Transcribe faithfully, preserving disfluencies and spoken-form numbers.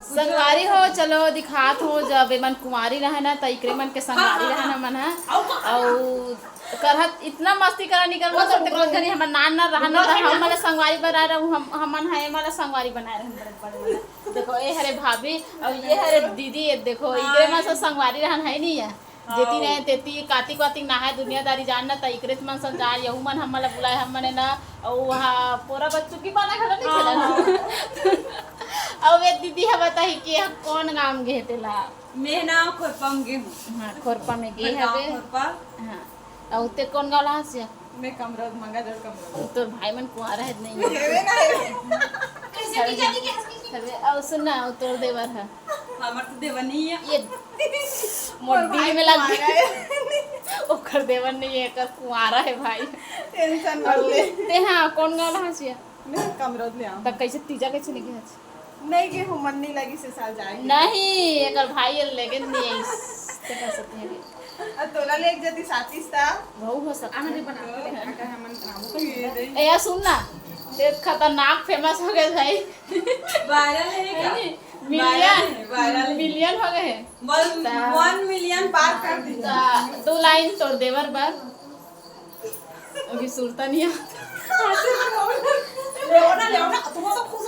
संगवारी हो, चलो दिखात हो, जब एमन कुंवारी रहे ना, त इकरे मन के संगवारी रहे ना मन ह। अउ करहत इतना मस्ती करा निकल मत, तेकरो जनी हमर नान ना रहन ना, त हम मन संगवारी बनाए रहू, हम, हमन ह एमन ला संगवारी बनाए रहन बड़े बड़े। देखो, ए हरे भाभी, अउ ये हरे दीदी, ये देखो, इकरे मन से संगवारी रहन है नहीं है। जेती ने तेती कातिक वातिक नहाए दुनियादारी जान ना, त इकरे मन संग जाए, यहू मन हमन ला बुलाए, हमन ना, अउ वहाँ पोरा बच्चू की पाना घलो नहीं खेला ना। अउ वे दीदी ह बताही कि ह कौन गांव गे हे तेला। मैं ना खोरपा में गे हूँ। हाँ, खोरपा में गे हवे। खोरपा। हाँ। अउ ते कौन गांव ला हस या? मैं कमरौद, मंगाजोड़ कमरौद। तोर भाई मन कुंवारा है नहीं? हेवे ना हेवे। अउ सुन ना, अउ तोर देवर ह। हमर तो देवर नहीं है। ये मोर दिल में लग गए। ओकर देवर नहीं है, एकर कुंवारा है भाई। टेंशन मत ले। ते हाँ, कौन गांव ला हस या? मैं कमरौद ले आऊँ। तब कैसे तीजा कैसे नहीं गया? नहीं गे हूँ, मन नहीं लगी से साल जाए। नहीं, एकर भाई ये लेकिन नहीं है इस। ते कर सकते हैं। अब तोला ले एक जदी साथी सा। वहू हो सकता है। अगर हमन बनाबो तो ये दे। ए यार सुन ना, एक खतरनाक फेमस हो गए भाई। वायरल है का? मिलियन, वायरल है। मिलियन हो गए। वन, वन मिलियन पार कर दी। ता दो लाइन तोर देवर बर। अभी सुरता नहीं आता। लेओ ना, लेओ ना, तुम तो खुश